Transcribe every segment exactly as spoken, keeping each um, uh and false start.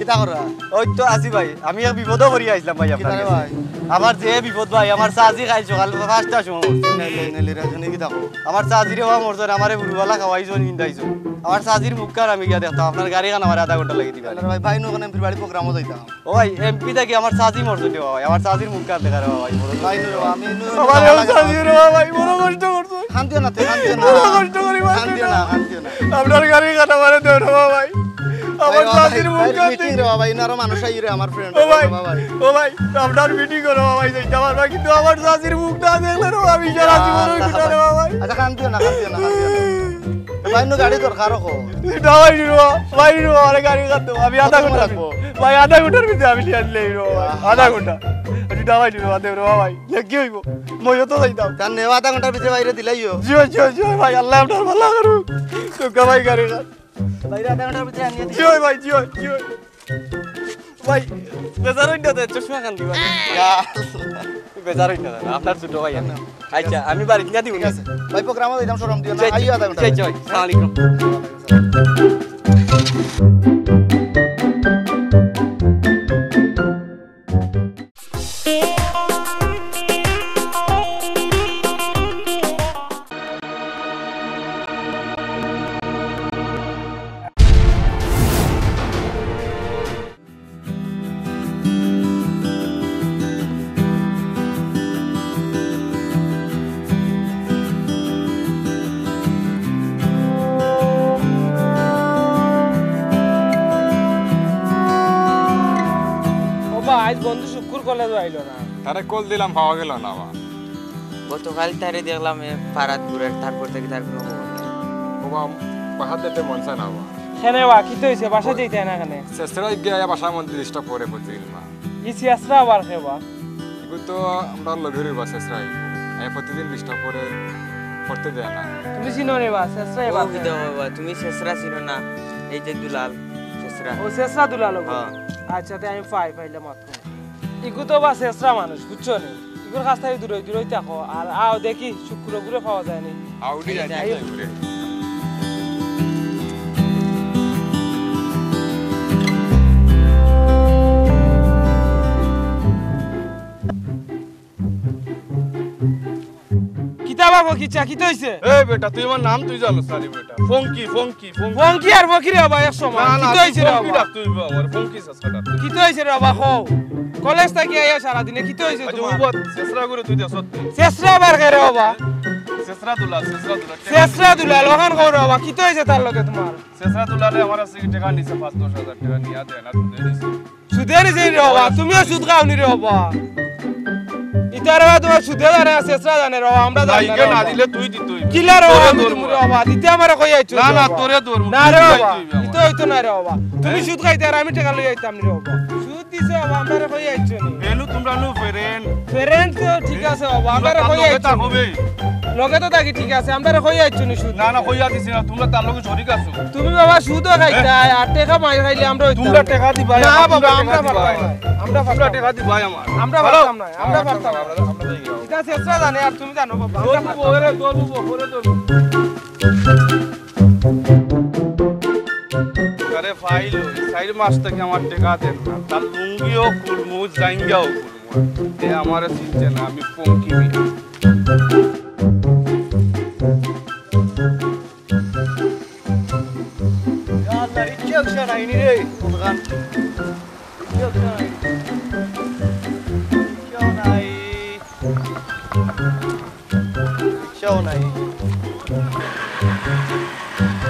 কিতা করা? ওই তো আছি ভাই, আমি এক বিপদো পড়িয়া আইছলাম ভাই আপনার কাছে। ভাই? আমার যে বিপদ ভাই, আমার চাচি কাইল সকাল পাঁচটার সময় মরছে। ইন্না লিল্লাহি ওয়া ইন্না ইলাইহি রাজিউন, কিতা কও? আমার চাচিরে বাবা মরছে, আমারে হুরুবালা খাওয়াইছইন, নিন্দাইছইন। আমার চাচির মুখখান আমি গিয়া দেখতাম, আপনার গাড়িখান আমার আধা ঘন্টা লাগি দিবা। আরে ভাই, ভাই, নু ওখানে ফির বাড়ি প্রোগ্রামও যাইতাম। ও ভাই, এমপি থাকি আমার চাচি মরছে রে বাবা ভাই, আমার চাচির মুখখান দেখার বাবা ভাই, বড় ভাই, নু রে বাবা, আমি নু, নু আমার বাবা চাচি রে বাবা ভাই, বড় কষ্ট করছে। কান্দিও না, তে কান্দিও না। বড় কষ্ট করি ভাই। কান্দিও না, কান্দিও না। আপনার গাড়িখান আমারে দেও রে বাবা ভাই। আমার ভাই, চাচির ভাই, মুখ ভাই, কান্দে। মিটিং রে বাবা, ইনো আরো মানুষ আইরে আমার ফ্রেন্ড। ও ভাই, বাবা ভাই। ও ভাই, আপনার মিটিং করো বাবা ভাই, যাইতে পারবা, কিন্তু আমার চাচির মুখ না দেখলে রে বাবা, আমি সারা জীবন আল্লাহ, ওই দুটা রে বাবা ভাই। আচ্ছা, কান্দিও না, কান্দিও না, কান্দিও না। এ ভাই, নু গাড়ি দরকার রাখো। দাবাই দিল বাবা, ভাই দিল বাবা, আরে গাড়ি কান্দো, আমি আধা ঘন্টা রাখবো। ভাই, আধা ঘন্টার ভিতরে আমি নিয়ে আনলে রে বাবা, আধা ঘন্টা। আমি দাবাই দিল বাবা, দেব রে বাবা ভাই, দেখি হইব, মই তো যাইতাম। তার নেওয়া আধা ঘন্টার ভিতরে বাইরে দিলাইও। জিও, জিও, জিও ভাই, আল্লাহ আপনার ভালো করুক। তো গাবাই গাড়ি কান। বাইরে আধা ঘন্টার ভিতরে আনিয়ে দিও। জিও ভাই, জিও, জিও। ভাই, বেজার হইন না, চশমা খান দিবা। ইয়া। বেজার হইন না, আপনার ছোট ভাই আমি। আচ্ছা, আমি বাড়িত না দিব। ঠিক আছে। ভাই, প্রোগ্রামে যাইতাম, শরম দিও না। আইও আধা ঘন্টা। আচ্ছা, ভাই, আসসালামু আলাইকুম। ও বা, আইজ বন্ধু শুক্কুর কলেজো আইলো না। তারে কল দিলাম, পাওয়া গেল না বা। গতকাল তারে দেখলাম এ পাড়াত ঘুরের, তারপর থাকি তার কোনো খবর নাই। ও বা, বাসাত যাইতে মন চায় না বা। কেনে বা, কিতা অইছে? বাসাত যাইতে না কেনে? শেষরা গিয়া বাসার মধ্যে disturb করে প্রতিদিন বা। ই শেষরা আবার কে বা? এগু তো আমরার লগেরউ বা শেষরা। এ প্রতিদিন disturb করে, পড়তে দেয় না। তুমি চিনো নি বা শেষরা? ও এবার কিতা বা, তুমি শেষরা চিনো না? এই যে দুলাল, শেষরা। ও শেষরা দুলাল ওগু। হ্যাঁ। আচ্ছা, তে আমি পাই, পাইলে মাত। ইগু তো বা শেষরা মানুষ, বুঝছো নি? ইগুর কাছ থাকি দূরই দূরই থাকো। আর আও দেখি, শুক্কুর ওগুরে পাওয়া যায় নি। আউডি যাই, যাই, যাই। যাই ঘুরে। কিতা বা বকিচ্ছা, কিতা অইছে? এই বেটা, তুই আমার নাম তুই জানোস না রে বেটা। ফঙ্কি, ফঙ্কি, ফঙ্কি। ফঙ্কি আর বকি রে বাবা এক সমান। না, না, কিতা অইছে রে বাবা? ফঙ্কি ডাক তুই আমার, ফঙ্কি শেষরা ডাক। কিতা অইছে রে বাবা, কও? কলেজ থাকি আইয়া সারাদিনে কিতা অইছে আচ্ছা, তোমার? ও বাদ, শেষরা করে তুই দেশত। শেষরা আবার কে রে বাবা? শেষরা দুলাল, শেষরা দুলাল। শেষরা দুলাল, অখান কও রে বাবা, কিতা অইছে তার লগে তোমার? শেষরা দুলালে আমার কাছে টেকা নিছে পাঁচ দশ হাজার টেকা নিয়া দেয় না, তুই দিছে। সুদে নিছে রে বাবা, তুমিও সুদ খাও নি রে বাবা। ইতা রে বাবা, তোমার সুদে জানে, আর শেষরা জানে রে বাবা, আমরা জানি না রে বাবা। দিলে তুই দিতে অইবে। কিলা রে বাবা, আমি দিমু রে বাবা, দিতে আমারে কই আইছো না, রে না, বাবা। তোরে ধরমু, না রে বাবা, ইতা অইতো না রে বাবা। তুমি সুদ খাইতে আর আমি টেকা লই আইতাম নি রে বাবা। সুদ দিছো বাবা, আমারে কই আইছো নি? বেলু, তোমরা নু friend। Friend তো ঠিক আছে বাবা, আমারে কই আইছো নি? লগে তো থাকি ঠিক আছে, আমারে কই আইছো নি সুদ? না, না, কইয়া দিছি না, তোমরা তার লগে শরিক আছো। তুমি বাবা সুদও খাইতায়, আর টেকা মাইর খাইলে আমরা অইতাম। তোমরা টেকা দিবায় না বাবা, আমরা পারতাম না। আমরা পারতাম না। টেকা দিবায় আমার। আমরা পারতাম না, আমরা পারতাম না। ইতা শেষরা জানে আর তুমি জানো বাবা। আরে ফাইল, চাইর মাস থাকি আমার টেকা দেয় না। তার লুঙ্গিও খুলমু, জাইঙ্গাও খুলমু। এ আমারে চিনছে না, আমি ফঙ্কি মিয়া। ইয়া আল্লাহ, রিক্সা উক্সা নাই নি রে, কোনখান? রিক্সা উক্সা নাই। রিক্সাও নাই। রিক্সাও নাই।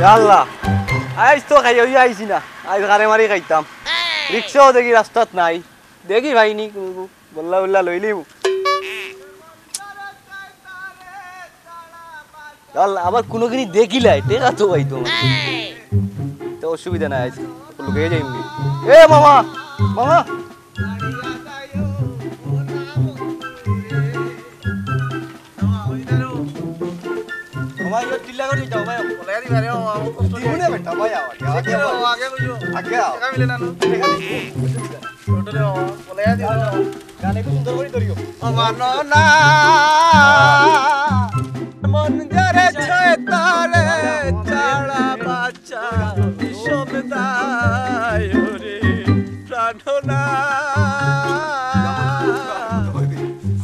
ইয়া আল্লাহ, আইজ তো খাইয়া অইয়া আইছি না, আইজ গারে মারি খাইতাম। রিক্সাও দেখি রাস্তাত নাই, দেখি পাই নি কুনু, বল্লা বল্লা লইলিমু। আল্লাহ, আবার কুনুগিনি দেখিলাই, টেকা তো পাইতো আমার। তো অসুবিধা নাই, আইজ লগে যাইমু। এ মামা, মামা। মামা, ইয়ো টিল্লা করি যাও, ভাই। বলে আদি বারে, ও, আমার কষ্ট দিবনে বেটা, ভাই, আও, আগে, আগে, আগে, আও। আগে আও। টেকা মিলে না, নো? টেকা দিবো। ছোট রে বাবা, বলে আদি বারে। গান একটু সুন্দর করি ধরিও। ও মানো না, মন যারে ছয় তারে ছাড়া বাচ্চা, বিষম দায় রে। জানো না,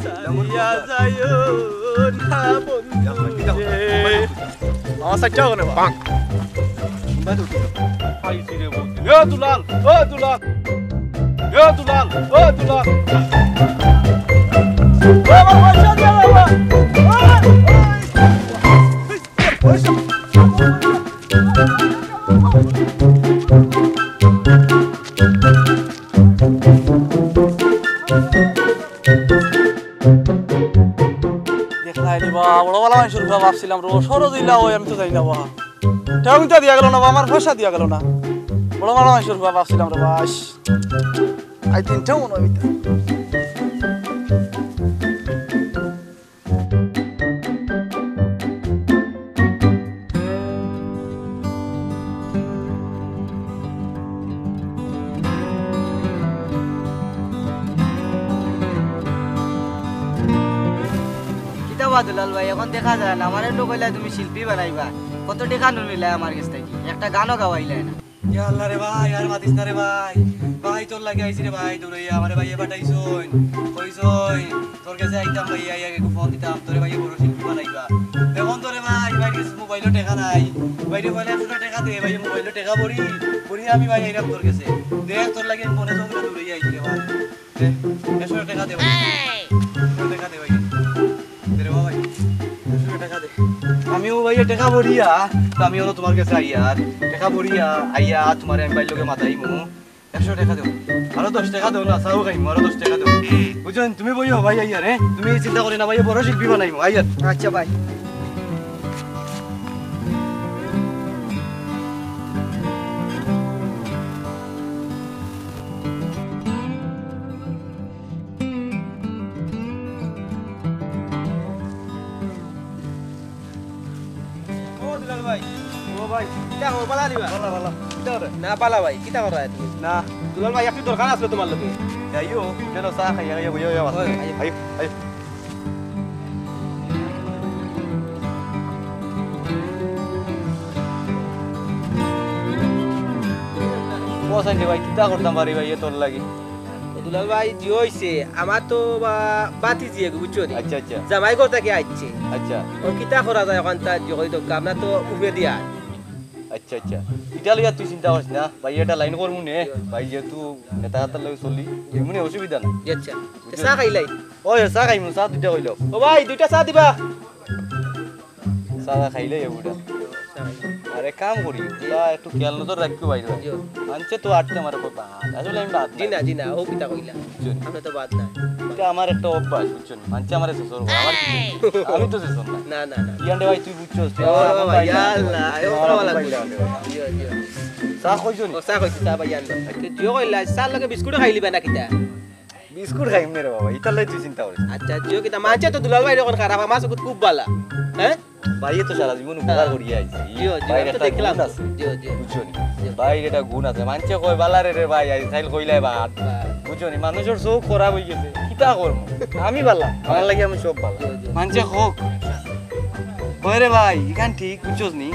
সারিয়া যাইও না বন্ধু রে। আমার সাইডটা ওখানে বা। পাইছি রে বন্ধু। এ দুলাল, ও দুলাল। এ দুলাল, ও দুলাল। ও বাবা, পয়সা দে বাবা। ও, ও, পয়সা। দেখলাই রে বা, বড় ভালা মানষর পুয়া ভাবছিলাম রে, সরো দিলা ওই, আমি তো জানি না বা। টেকা দিয়া গেল না বা, আমার পয়সা দিয়া গেল না। বড় ভালা মানষর পুয়া ভাবছিলাম রে বা, ইস। আই তিনটা মনে হয়। কিতা বা দুলাল ভাই, এখন দেখা যায় না। আমারে তো কইলা তুমি শিল্পী বানাইবা, কত টেকা নুনিলা আমার গেছ থাকি, একটা গানও গাওয়াইলা না। ইয়া আল্লাহ রে ভাই, আর মাতিস না রে ভাই। ভাই, তোর লাগি আইছি রে ভাই, দৌড়াইয়া আমারে ভাইয়ে পাঠাইছইন, কইছইন তোর গেছে আইতাম ভাইয়া, আইয়া একটু ফোন দিতাম, তোরে ভাইয়ে বড় শিল্পী বানাইবা। এখন তো রে ভাই, ভাইর গেছে মোবাইলো টেকা নাই, ভাইরে কইলে একশো টেকা দে, ভাইয়ে মোবাইলো টেকা ভরি, ভরি আমি ভাই আইরাম তোর গেছে। দেখ, তোর লাগি আমি মনে চায় দৌড়াইয়া আইছি রে ভাই। দে, একশো টেকা দে ভাই। একশো টেকা দে ভাই। দে রে বাবা ভাই, একশো টেকা দে। আমিও ভাই টেকা ভরিয়া, তো আমি অনো তোমার গেছে আইয়ার। টেকা ভরিয়া আইয়া তোমারে আমি ভাইর লগে মাতাইমু। একশো টেকা দেও। আরো দশ টেকা দেও না, চাও খাইমু, আরো দশ টেকা দেও। বুঝছো নি? তুমি বইও ভাই আইয়ার, হ্যাঁ? তুমি চিন্তা করি না ভাই, বড় শিল্পী বানাইমু, আইয়ার। আচ্ছা ভাই। ও দুলাল ভাই। ও ভাই। কিতা খবর, বালা নি বা? বালা, বালা। কিতা করে? না, বালা ভাই, কিতা করো তুমি? না, দুলাল ভাই, একটু দরকার আছিল তোমার লগে। যাইও, চলো, চা খাই, আইও, আইও, আইও। ওই, আইও। আইও, আইও। ও সাইন রে ভাই, কিতা করতাম পারি ভাই, এ তোর লাগি? ও দুলাল ভাই, জি অইছে, আমার তো বা বাতি জিয়ে গো, বুঝছো নি? আচ্ছা, আচ্ছা। জামাই ঘর থাকি আইছে। আচ্ছা। ও কিতা করা যায় ওখান তার জি অই তো, আমরা তো উপরে দিয়া। আচ্ছা, আচ্ছা। ইটা লইয়া তুই চিন্তা করিস না, ভাই, এটা লাইন করমু নে, ভাই, যেহেতু নেতা হাতার লগে চলি, এমনি অসুবিধা না। জি, আচ্ছা। বুঝছো? চা খাইলাই? ওই, চা খাইমু, চা দুইটা কইলো। ও ভাই, দুইটা চা দিবা। চা খাইলে এগুলা। আরে কাম করি, ওগুলা একটু খেয়াল নজর রাখিও বাইরে। জি। মানষে তো আটকে আমার কথা। আসলে আমি বাদ জি না, জি না, ও কিতা কইলা? বুঝছো নি? আমরা তো বাদ না। এটা আমার একটা অভ্যাস, বুঝছো নি? মানষে আমারে শেষর করে, আমার কি? আমি তো শেষর না। না, না, না। ইয়ান্ডে ভাই, তুই বুঝছস, তুই ও আমার আপন বাবা, ভাই। ইয়া আল্লাহ, তুই আমার আপন ভাই, ইয়ান্ডে ভাই। জি, জি। চা খাইছো নি? ও, চা খাইছি, চা ভাই, ইয়ান্ডে। তো জিও কইলা, চার লগে বিস্কুট খাইলিবা না কিতা? বিস্কুট খাইমু নে রে বাবা, ইতার লাগি তুই চিন্তা করিস না। আচ্ছা, জিও কিতা মানষে তো দুলাল ভাইরে কয় খারাপ, আমার চকুত খুব বালা। হ্যাঁ? ভাইয়ে তো সারা জীবন উপকার করিয়া আইছে। জিও, জিও, ভাইর আমি তো একটা দেখলাম। গুণ আছে। জিও, জিও। বুঝছো নি? জিও। ভাইর একটা গুণ আছে। মানষে কয়, "বালা রে, রে ভাই, আইজ খাইল কইলাই ভাত।" হ্যাঁ। বুঝছো নি? মানষর চউখ খারাপ অইগেছে। কিতা করমু? আমি বালা। আমার লাগি আমি সব বালা। জিও, জিও। মানষে কউক, "কয় রে ভাই, ইখান ঠিক, বুঝছস নি?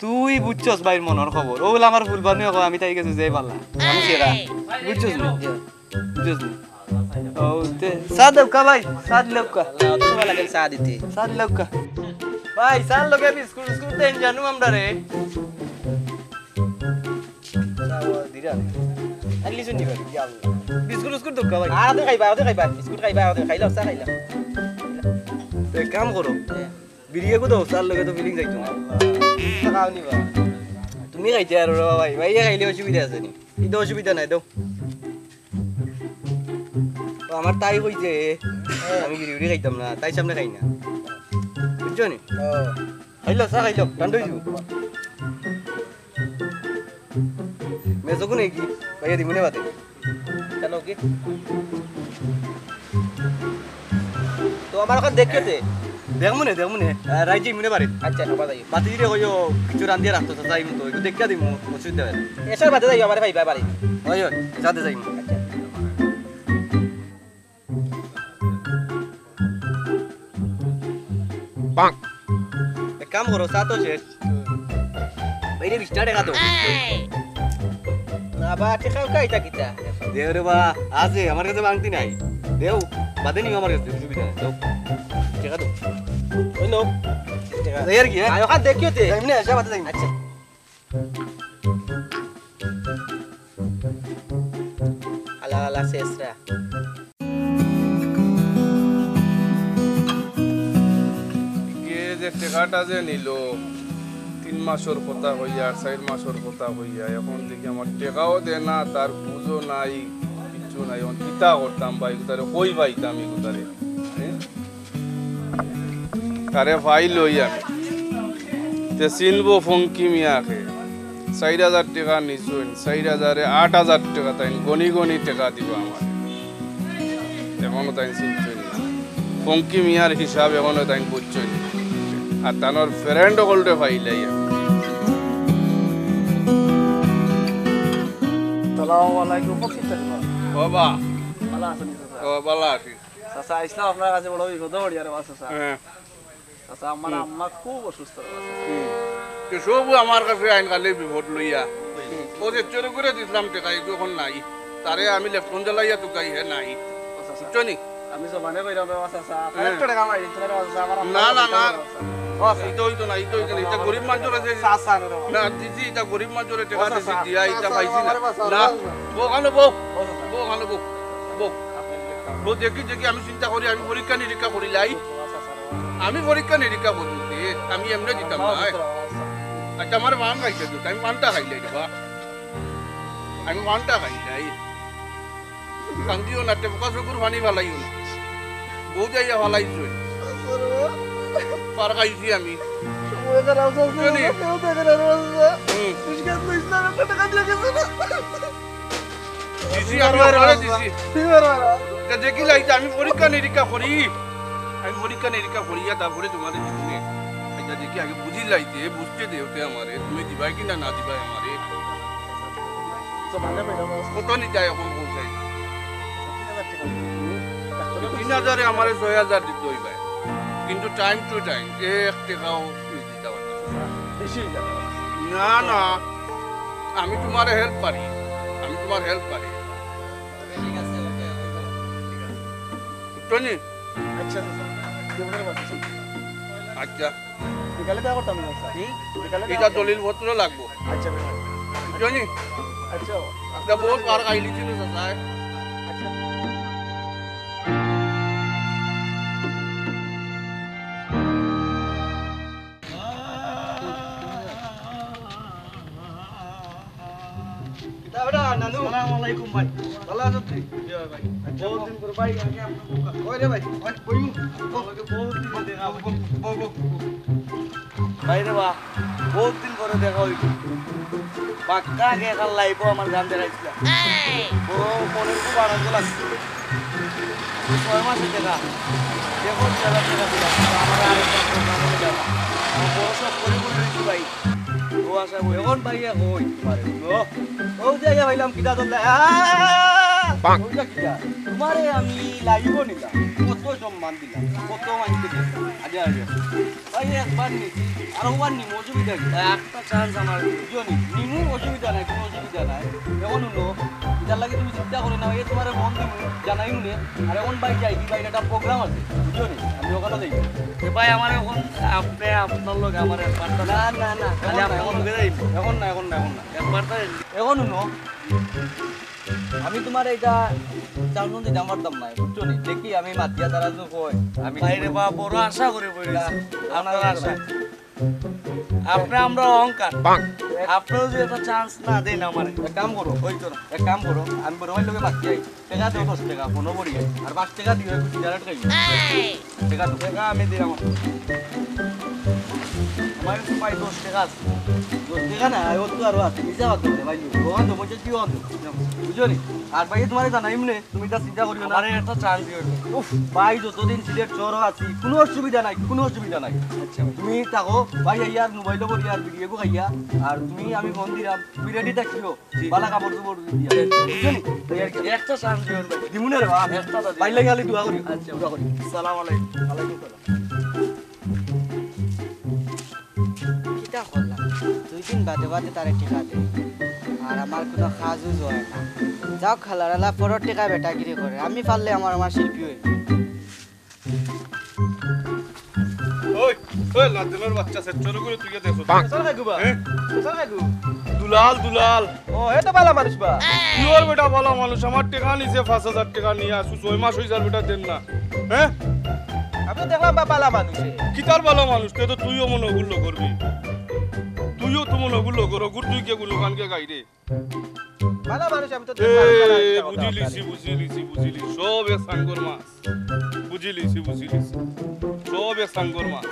তুই বুঝছস ভাইর মনর খবর।" অউ বুলে আমার ফুলবানু কয়, "আমি তাইর গেছে যে বালা। আমি সেরা।" বুঝছস নি? জিও। বুঝছস নি? ও, তে, চা দেউক্কা ভাই, চা দিলাউক্কা। আল্লাহ, অত সময় লাগে চা দিতে। চা দিলাউক্কা। ভাই, চার লগে বিস্কুট, বিস্কুট দেইন জানু আমরারে। চা ও দিরা। আর লিচু নিবা, ইয়া আল্লাহ। বিস্কুট, বিস্কুট দেউক্কা ভাই। আর আদে খাইবা, আদে খাইবা। বিস্কুট খাইবা, আদে খাইলাও, চা খাইলাও। তে কাম করো। হ্যাঁ। বিড়ি এগু দেও, চার লগে তো ফিলিং যাইতো না। খাওনি বা? তুমি খাইতে আর ওরা ভাই, ভাই খাইলে অসুবিধা আছে নি? কিন্তু অসুবিধা নাই, দেও। ও, আমার তাই কইছে, আমি বিড়ি উড়ি খাইতাম না, তাই সামনে খাই না। বুঝছো নি? ও। খাইলো, চা খাইলো, ঠান্ডা অইছে। মেজো কোনে কি? ভাইয়া দিমুনে বাদে। কেন কি? তো আমার এখন দেখতে দে। দেখমুনে, দেখমুনে। আহ, রাইত যাইমুনে বাড়িত। আচ্ছা, না, বাজাই। বাতিজিরে কইও, কিছু রান্ধিয়া রাখতো, চাচা আইমু তো, একটু দেখিয়া দিমু, অসুবিধা হয় না। এসার বাদে যাইও, আমারে পাইবা বাড়ি। ওই, ওই, সাথে যাইমু। আচ্ছা। এক কাম করো, চা তো শেষ। ভাইরে, বিশটা টেকা দেও। না, আবার টেকা উঠা ইটা কিতা? দেও রে বা, আছে, আমার কাছে ভাঙতি নাই। দেও, বাদে নিও আমার কাছে, অসুবিধা নাই। দেও। টেকা দেও। ওই নাও। টেকা। এই আর কি, হ্যাঁ? আয়, ওখান দেখিও তে। এমনি আসে, বাদে যাই। আচ্ছা। আলা, আলা, শেষরা। ইগে যে টেকাটা যে নিল, তিন মাসর কথা কইয়া, আর চাইর মাসর কথা কইয়া, এখন দেখি আমার টেকাও দে না, তার বুঝও নাই, কিচ্ছু নাই। এখন কিতা করতাম বা, ইগুতারে কই পাইতাম ইগুতারে? হ্যাঁ? তারে পাইলই আমি। তে চিনবো ফঙ্কি মিয়াকে। চাইর হাজার টেকা নিছইন, চাইর হাজারে আট হাজার টেকা তাইন গনি গনি টেকা দিবা আমারে। এখনো তাইন চিনছইন না। ফঙ্কি মিয়ার হিসাব এখনো তাইন বুঝছইন না। আর তানর friend অকলরে পাইলাই আমি। সালামু আলাইকুম, ফকির চাচা। ও বা। ভালা আছইন চাচা? ও, ভালা আছি। চাচা, আইছলাম আপনার কাছে বড় বিপদো পড়িয়া রে বা চাচা। হ্যাঁ। চাচা, আমার হুম। আম্মা খুব অসুস্থ রে বা চাচা। হুম। তো সবু আমার কাছে আইন কালে বিপদ লইয়া। হুম। ও যে চুরি করে দিছলাম টেকা, এগু এখন নাই। তারে আমি লেফটন জ্বালাইয়া তুকাই, হে নাই। ও চাচা। বুঝছো নি? আমি জবানে কইরাম রে বা চাচা। হ্যাঁ। আরেকটা টেকা মারি দিতে রে বা চাচা, আমার আম্মা না, না, না। ও চাচা। ইটা অইতো না, ইটা অইতো না। ইটা গরিব মানুষর আছে। চাচা রে বা। না, দিছি, ইটা গরিব মানুষর টেকা ও চাচা। দিছি, দিয়া ইটা চাচা, পাইছি না। আমার বা চাচা। না, বউ, ওখানে বউ। ও চাচা। বউ, ওখানে বউ। বউ। বউ, দেখি, দেখি, আমি চিন্তা করি, আমি পরীক্ষা নিরীক্ষা করি লাই। আমি পরীক্ষা নিরীক্ষা করি, এ, আমি এমনে দিতাম না, এ। আচ্ছা, আমার পান খাইতে দিও, আমি পানটা খাইলাই রে বা। আমি পানটা খাইলাই। কান্দিও না, টেপকা চকুর পানি ফালাইও না। বউ যাইয়া ফালাইছো। পার খাইছি আমি। বুঝছো নি? হুম। দিছি, আমি অকলরে দিছি। এটা দেখি লাইতে আমি পরীক্ষা নিরীক্ষা করি। আমি পরীক্ষা নিরীক্ষা করিয়া তারপরে তোমারে দিমু নে। এটা দেখি আগে বুঝি লাইতে, বুঝতে দেও তে আমারে। তুমি দিবায় কি না, না দিবায় আমারে? কত নিতায় এখন পৌঁছাই? তিন হাজারে আমারে ছয় হাজার দিতে অইবায়। কিন্তু time to time, এক টেকাও তুমি দিতে পারবে না। বেশি অইযাবে। না, না, আমি তোমারে help পারি, আমি তোমার help পারি। বুঝছো নি? আচ্ছা, আচ্ছা, আচ্ছা। আচ্ছা। বিকালে দেখা করতাম না, স্যার। হুম? বিকালে দেখা এটা করতাম। দলিলপত্র লাগবো। আচ্ছা, ভাই। বুঝছো নি? আচ্ছা। এটা বহুত বার খাইলি ছিল, স্যার। আচ্ছা। কিতা বেটা, নানু? আসসালামু আলাইকুম ভাই। ভালা আছো তুই? জি ভাই। বহুত দিন পর ভাই, আগে আপনার মুখ-, ওই রে ভাই, ওই বইমু। বহুত দিন পর দেখা। বউ, বউ, বউ, বউ। ভাই রে বা, বহুত দিন পরে দেখা অইলো। বাক্কা আগে এখান live-ও আমার গান দেখাইছিলা। বড় মনের খুব আনন্দ লাগছে। ছয় মাসে দেখা। দেখো, তেরো টাকা দিলাম। আমার আরেকটা program হয়ে যাবে। আমার বড় শখ করে করে রয়েছি ভাই। ও আশা করি। এখন ভাই এক হই পারে। ও। ও যে আইয়া ভাইলাম কিতা দল। আহ! পাক। ওইটা কিতা? তোমারে আমি live-ও নিলাম। কত সম্মান দিলাম। কত মাইনষে দিলাম। আগে আগে। ভাই একবার নিছি। আর ওবার নিমু, অসুবিধা কি? ভাই, একটা chance আমার। বুঝছো নি? নিমু, অসুবিধা নাই, কোনো অসুবিধা নাই। এখন হুনো, এটার লাগি তুমি চিন্তা করো না, এ তোমারে ফোন দিমু, জানাইমু নে। আর এখন ভাই যাই, কি ভাই, একটা program আছে, বুঝছো নি? আমি ওখানে যাই। এ ভাই, আমার এখন আপনি, আপনার লগে আমার একবারটা না, না, না, খালি এখন না, আপনার এখন লগে না। যাইব। এখন না, এখন না, এখন না। একবারটা এখন হুনো, আমি তোমার এটা chance দিতাম পারতাম না, বুঝছো নি? দেখি আমি মাতিয়া তারা তো কয়, আমি ভাই রে বা, বড় আশা করে বই রইছি। না, আপনার না, আশা। না। আপনি আমরা অহংকার। বাহ। আপনি যদি একটা chance না দেন আমারে। এক কাম করো। হইতো না। এক কাম করো, আমি বড় ভাইর লগে মাতি আই। টেকা দেও দশ টেকা, ফোনও করি আই। আর পাঁচ টেকা দিও, একটু সিগারেট খাই। টেকা দেও। টেকা আমি দিলাম। আমার কাছে ভাই দশ টেকা আছে। দশ টেকা না, আর অত আরো আছে। মিছা কথা বলে ভাই। দোকান তো বলছে, কি অন্ত? বুঝছো নি? আর ভাই তোমারে জানাই এমনি। তুমি তা চিন্তা করিও না। আমারে একটা chance দিও। উফ, ভাই, যতদিন সিলেট শহরো আছি, কোনো অসুবিধা নাই, কোনো অসুবিধা নাই। আচ্ছা ভাই। তুমি থাকো, ভাই, আইয়া আর মোবাইলও করি আর বিড়িয়েগু খাইয়া, আর তুমি আমি ফোন দিলাম, তুমি ready থাকিও। জি। বালা কাপড় চোপড় দিয়া। বুঝছো নি? এই আর কি। একটা chance দিও ভাই। দিমু না রে বা। একটা তো দিও। ভাই লাগে খালি দোয়া করিও। আচ্ছা। দোয়া করিও। সালাম আলাইকুম। ওয়ালাইকুম সালাম। কিতা করলাম? দুই দিন বাদে বাদে তারে টেকা দেই। আর আমার কুনু কাজও যায় না। যাও খালার আলা, ফরর টেকায় বেটাগিরি করে, আমি পারলে আমার, আমার শিল্পী অই। ওই, ওই লাদেনর বাচ্চা, সেট চলো করে তুই দেখো। চল খাইগু বা। হ্যাঁ? চল খাইগু। দুলাল, দুলাল। ও, এ তো বালা মানুষ বা। কিওর বেটা বালা মানুষ, আমার টেকা নিছে পাঁচ হাজার টেকা নিয়া, আইজ ছয় মাস অই যার বেটা দেন না। হ্যাঁ? আমি তো দেখলাম বা বালা মানুষ। কিতার বালা মানুষ? তে তো তুইও মনো অগুর লগর বে। তুইও তো মনো অগুর লগর, অগুর তুই কে গুলো কানকে গাইরে। বালা মানুষ, আমি তো এ, দেখলাম, বালা একটা কথা বুঝিলিছি, আপনারে। বুঝিলিছি, বুঝিলিছি। সব এক সাঙ্গর মাছ। বুঝিলিছি, বুঝিলিছি। সব এক সাঙ্গর মাছ।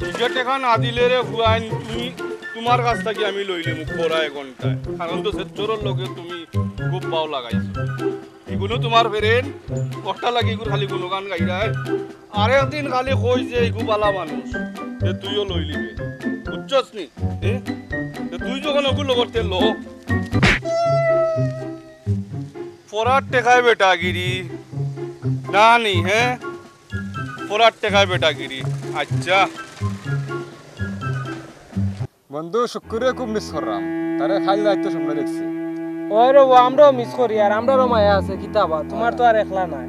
নিজে টেকা না দিলে রে ফুয়াইন, তুমি, তুমার কাছ থাকি আমি লইলে মুখ পড়া এক ঘন্টায়। কারণ তো সেচ্চরর লগে তুমি খুব ভাও লাগাইছো। ইগুনও তুমার ফেরেন, ওটা লাগি ইগুর খালি গুণগান গাইরায়। আরেকদিন খালি কই যে ইগু বালা মানুষ, তে তুইও লইলিবে। বুঝছস নি? এ? তে তুই যখন অগুর লগর তে ল। ফরার টেকায় বেটাগিরি। না নি, হ্যাঁ? ফরার টেকায় বেটাগিরি। আচ্ছা। বন্ধু, শুক্কুরে খুব মিস কররাম। তারে কাইল রাইত তো স্বপ্নে দেখছি। ওই রে, ও আমরাও মিস করি, আর আমরারও মায়া আছে, কিতা বা, তুমার তো আর একলা নাই।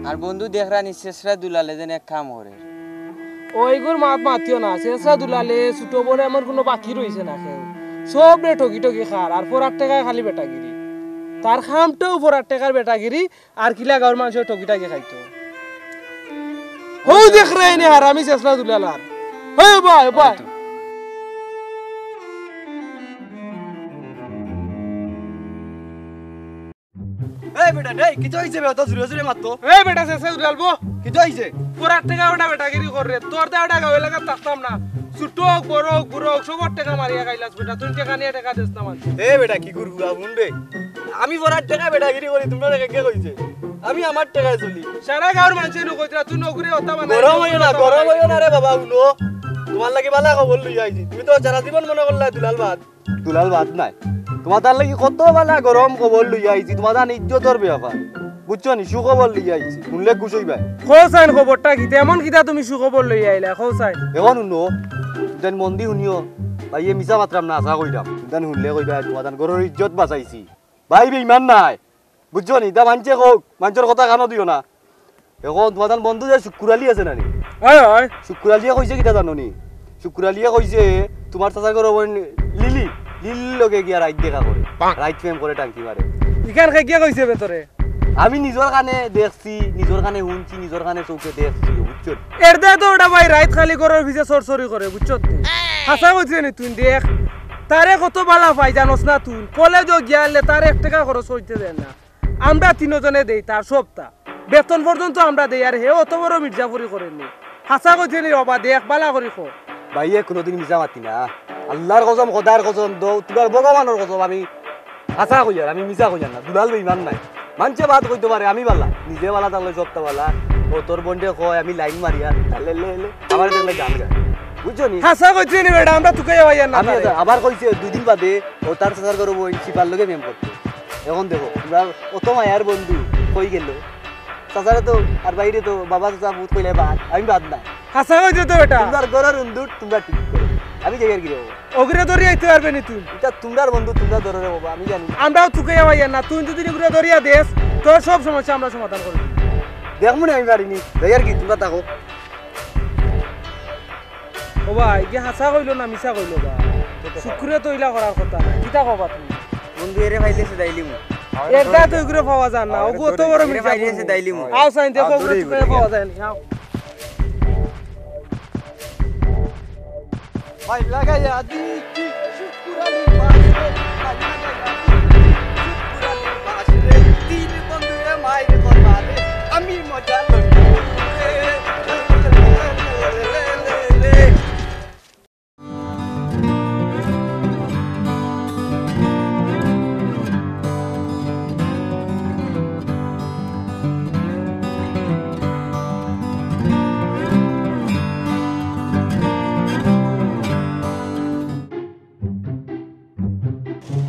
আর বন্ধু, দেখরা নি, শেষরা দুলালে যেন এক কাম করে। ওইগুর মাত মাতিও না, শেষরা দুলালে, ছোট বড় এমন কুনু বাকি রইছে না কেউ। সবরে ঠগি ঠগি খার, আর ফরার টেকায় খালি বেটাগিরি। তার কামটাও ফরার টেকার বেটাগিরি, আর কিলা গাউর মানষে ঠগি ঠাগি খাইতো। হউ দেখরে নি হারামি শেষরা দুলালার। হউ ভাই, ভাই। এই বেটা, এই, কিতা অইছে বে? অত জুরে জুরে মাত। এই বেটা, শেষরা দুলাল বো। কিতা অইছে? ফরার টেকায় ওটা বেটাগিরি কররে। তোর দা ওটা গাউ এলাকাত থাকতাম না। ছোট অউক, বড় অউক, বুড়া অউক, সবর টেকা মারিয়া খাইলাস বেটা। তুই টেকা নিয়া টেকা দেস না মানষে। এ বেটা, কি করবো, হুন বে। আমি ফরার টেকায় বেটাগিরি করি, তুমরারে কে কইছে? আমি আমার টেকায় চলি। সারা গাউর মানষে নু কইতরা, তুই নগুরে অতা বানাই গরম অইও না, গরম অইও না রে বাবা, হুনো। তুমার লাগি বালা খবর লইয়া আইছি। তুমি তো সারা জীবন মনো করলায় দুলাল বাদ। দুলাল বাদ নায়। তুমার তার লাগি কত বালা গরম খবর লইয়া আইছি, তুমার তান ইজ্জতর ব্যাপার। বুঝছো নি? সুখবর লইয়া আইছি। হুনলে খুশ অইবায়। কও চাইন খবরটা কিতা? এমন কিতা তুমি সুখবর লইয়া আইলায়? কও চাইন। অখন হুনো, তুমি তান মন দি হুনিও। ভাইয়ে মিছা মাতরাম না, হাছা কইরাম। তুমি তান হুনলে কইবায়, তুমার তান ঘরর ইজ্জত বাচাইছি। ভাই বেইমান নায়। বুঝছো নি? ইতা মানষে কউক, মানষর কথা কানো দিও না। অখন তুমার তান বন্ধু যে শুক্কুর আলী আছে না নি? অয়, অয়। শুক্কুর আলীয়ে কইছে কিতা জানো নি? শুক্কুর আলীয়ে কইছে, তুমার চাচার ঘরর বইন লিলি, লিলির লগে গিয়া রাইত দেখা করে। রাইত প্রেম করে টাঙ্কি মারে। ইখান কে গিয়া কইছে বে তোরে? আমি নিজর কানে দেখছি, নিজর কানে হুনছি, নিজর কানে চউখে দেখছি, বুঝছো নি? এর দায় তো ওটা ভাই রাইত খালি ঘরর পিছে সরসরি করে, বুঝছো নি? হাছা কইছে নি তুই দেখ, তারে কত বালা পাই জানোস না তুই? কলেজো গিয়া আইলে তার এক টেকা খরচ অইতে দেয় না। আমরা তিনোজনে দেই তার সবটা। বেতন পর্যন্ত আমরা দেই, আর হে অত বড় মির্জাফরি করের নি। হাছা কইছে নি বাবা, দেখ, বালা করি ক। ভাইয়ে কুনুদিন মিছা মাতি না। আল্লার কসম, খোদার কসম, দ-, তুমার ভগবানর কসম, আমি হাছা কইয়ার, আমি মিছা কইয়ার না। দুলাল বেইমান নায়। মানষে বাদ কইতো পারে, আমি বালা। নিজে বালা থাকলে সবটা বালা। অউ তোর বইনরে কয়, আমি লাইন মারিয়ার। লে, লে, লে। আমারে দেখলে গান গায়। বুঝছো নি? হাছা কইছে নি বেটা, আমরা তুকাইয়া পাইয়ার না আমি তারে। আবার কইছে, দুইদিন বাদে, অউ তার চাচার ঘরর বইন শিপার লগে প্রেম করতো। অখন দেখো, তুমরার অত মায়ার বন্ধু কই গেলো? চাচারে তো আর ভাইরে তো বাবা চাচা পুত কইলে বাদ, আমি বাদ না। হাছা কইছে তো বেটা। তুমরার ঘরর উন্দুর তুমরা ঠিক করো, আমি যাইয়ার গি রে বাবা। অগুরে ধরিয়া আইতে পারবে নি তুই? ইতা তুমরার বন্ধু, তুমরা ধরো রে বাবা, আমি জানি। আমরাও তুকাইয়া পাইয়ার না, তুই যদি অগুরে ধরিয়া দেস, তোর সব সমস্যা আমরা সমাধান করি দিমু। দেখমু নে আমি পারি নি, যাইয়ার গি, তুমরা থাকো। ও বা, ইগু হাছা কইলো না মিছা কইলো বা? শুক্কুরে তো ইলা করার কথা না, কিতা কবা তুমি? বন্ধু, এরে পাইলে ছেদাইলিমু। এর দায় তো অগুরে পাওয়া যায় না, অগু অত বড় মির্জাফর। আও চাইন, দেখো, অগুরে পাওয়া যায় নি, আও। ভাই লাগাইয়া দি কি শুক্কুর আলীর বাঁশ রে, ভাই লাগাইয়া দি কি শুক্কুর আলীর বাঁশ রে, তিন বন্ধুরে মাইর করবা রে, আমি মজা লই রে।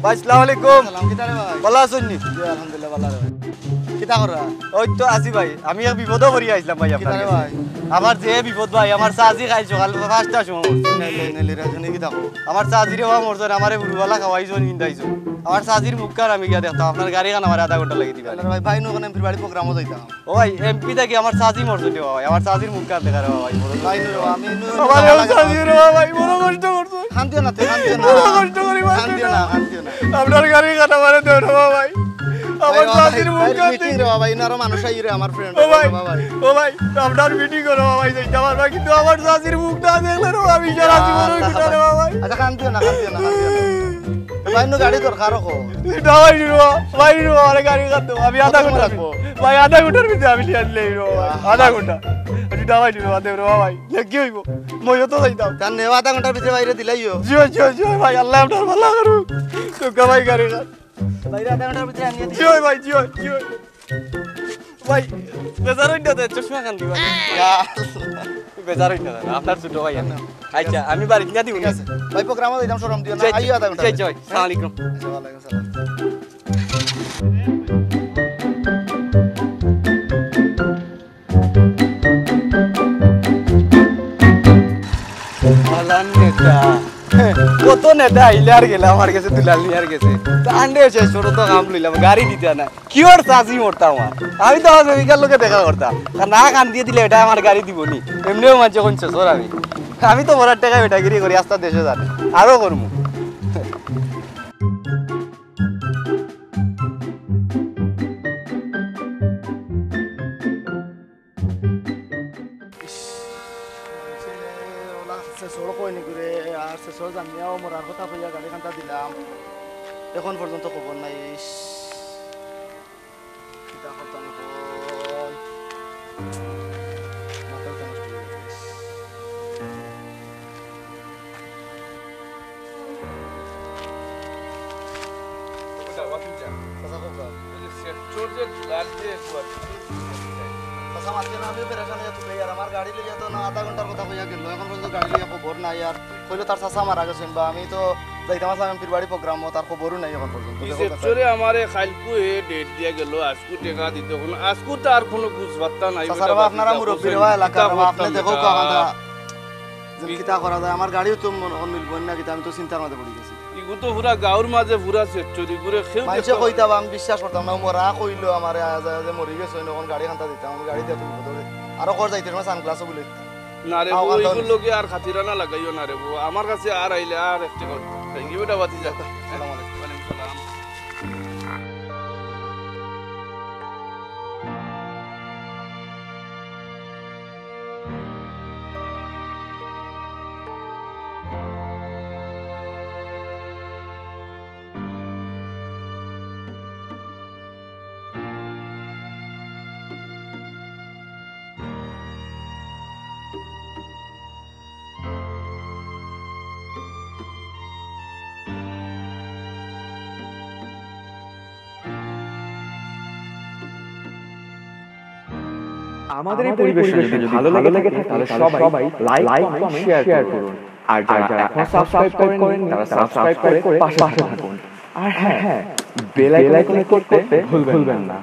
ভাই, আসসালামু আলাইকুম। সালাম, কিতা রে ভাই? ভালা আছইন নি? জি, আলহামদুলিল্লাহ, ভালা রে ভাই। কিতা করা? ওই তো আছি ভাই, আমি এক বিপদো পড়িয়া আইছলাম ভাই আপনার কাছে। ভাই? আমার যে বিপদ ভাই, আমার চাচি খাইল সকাল পাঁচটার সময় মরছে। নেলি, নেলি রাজনী কিতা কও? আমার চাচিরে বাবা মরছে, আমারে হুরুবালা খাওয়াইছইন, নিন্দাইছইন। আমার চাচির মুখখান আমি গিয়া দেখতাম, আপনার গাড়িখান আমার আধা ঘন্টা লাগি দিবা। ভাই, ভাই, নু ওখানে এমপির বাড়ি প্রোগ্রামও যাইতাম। ও ভাই, এমপি থাকি আমার চাচি মরছে রে বাবা ভাই, আমার চাচির মুখখান দেখা রে বাবা ভাই, বড় ভাই, নু রে বাবা, আমি নু, নু আমার বাবা চাচি রে বাবা ভাই, বড় কষ্ট করছে। কান্দিও না, তে কান্দিও না। বড় কষ্ট করি ভাই। কান্দিও না, কান্দিও না। আপনার গাড়িখান আমারে দেও রে বাবা ভাই। আমার ভাই, চাচির মুখ ভাই, কান্দে। মিটিং রে বাবা, ইনো আরো মানুষ আইরে আমার ফ্রেন্ড। ও ভাই, ও ভাই, আপনার মিটিং করো বাবা ভাই, যাইতে পারবা, কিন্তু আমার চাচির মুখ না দেখলে রে বাবা, আমি সারা জীবন ওই আচ্ছা, কুটা রে বাবা ভাই। আচ্ছা, কান্দিও না, কান্দিও না, কান্দিও না। ভাই, নু গাড়ি দরকার রাখো। না ভাই, রে বাবা, ভাই, রে বাবা, আরে গাড়ি কান্দো, আমি আধা ঘন্টা রাখবো। ভাই, আধা ঘন্টার ভিতরে আমি নিয়ে আনলে রে বাবা, আধা ঘন্টা। আমি না ভাই, রে বাবা, দেও রে বাবা ভাই, দেখি হইব। মইও তো যাইতাম। তার নেওয়া আধা ঘন্টার ভিতরে বাইরে দিলাইও। জিও, জিও, জিও ভাই, আল্লাহ আপনার ভালো করুক। তো ভাই গাড়ি কান। বাইরে আধা ঘন্টার ভিতরে আনিয়ে দিও। জিও ভাই, জিও, জিও। ভাই, বেজার হইন না তো, চশমা খান দিবা। ইয়া। বেজার হইন না, আপনার ছোট ভাই আমি। আচ্ছা, আমি বাড়িত না দিব ঠিক না। আছে। ভাই, প্রোগ্রামও দিতাম, শরম দিও না। যাই, আইও আধা ঘন্টা। যাই, যাই, আসসালামু আলাইকুম। আচ্ছা, ওয়ালাইকুম আসসালাম। আলান নেতা। কত নেতা আইলে আর গেলে আমার গেছে দুলাল নিয়ার গেছে। তান্ডে শেষ পর্যন্ত কাম লইলাম, গাড়ি দিতা না। কিওর চাচি মরতা আমার। আমি তো আমার প্রেমিকার লগে দেখা করতাম। আর না কান দিয়ে দিলে এটা আমার গাড়ি দিব নি। এমনিও মানছে কোন শেষর আমি। আমি তো মরার টাকা বেটাগিরি করি, আস্তা দেশে জানে। আরো করমু। ইস, মানষে ওলা শেষর কয় নি করে, আর শেষর জানিয়াও মরার কথা কইয়া গাড়ি কান্তা দিলাম, এখন পর্যন্ত খবর নাই। ইস, কিতা করতাম এখন? মাথাটা নষ্ট হয়ে গেছে। ইস। চাচা, মাতইন না, আমি পেরেশান হইয়া তুকাই, আর আমার গাড়ি লইয়া তো না আধা ঘন্টার কথা কইয়া গেল, এখন পর্যন্ত গাড়ি লইয়া খবর নাই। আর কইলো তার চাচা মারা গেছেন বা আমি তো যাইতাম আসলাম এমপির বাড়ি প্রোগ্রামও, তার খবরও নাই এখন পর্যন্ত। ই দেখো চাচা। সেক্টরে আমারে খাইলকু হে ডেট দিয়া গেল, আজকু টেকা দিতে, এখন আজকু তার কোনো বুঝ বার্তা নাই। চাচা, বেটা, বাবা, আপনারা মুরব্বী রে বা এলাকার, কিতা বাবা, আপনি করতাম দেখো বেটা? কাহাটা। যেন কিতা করা যায়, আমার গাড়িও তো মন-, মন মিলবো না, কিতা, আমি তো চিন্তার মধ্যে পড়ি গেছি। ইগু তো পুরা গাঁওর মাঝে পুরা সেঞ্চুরি ঘুরে, কেউ মানষে দেখতে কইতা বা আমি বিশ্বাস করতাম না, মরা কইলো আমারে, আজ, আজ মরি গেছে, অখন গাড়ি কান্তা দিতাম, আমি গাড়ি দিয়া তুলবো ধরে। আরো কর যাইতে সময় সানগ্লাসও বুলে। না রে আও, বউ, কান্তা ইগুর নিছে। লগে আর খাতিরানা লাগাইও না রে বউ, আমার কাছে আর আইলে আর একটা কথা। Thank you বেটা, বাতি যা। আসসালামু আলাইকুম। ওয়ালাইকুম সালাম। আমাদের এই পরিবেশনা যদি ভালো লেগে থাকে, তাহলে সবাই লাইক, কমেন্ট, শেয়ার করুন। আর যারা এখনো সাবস্ক্রাইব করেননি, তারা সাবস্ক্রাইব করে পাশে থাকুন। আর হ্যাঁ, বেল আইকনে ক্লিক করতে ভুলবেন না।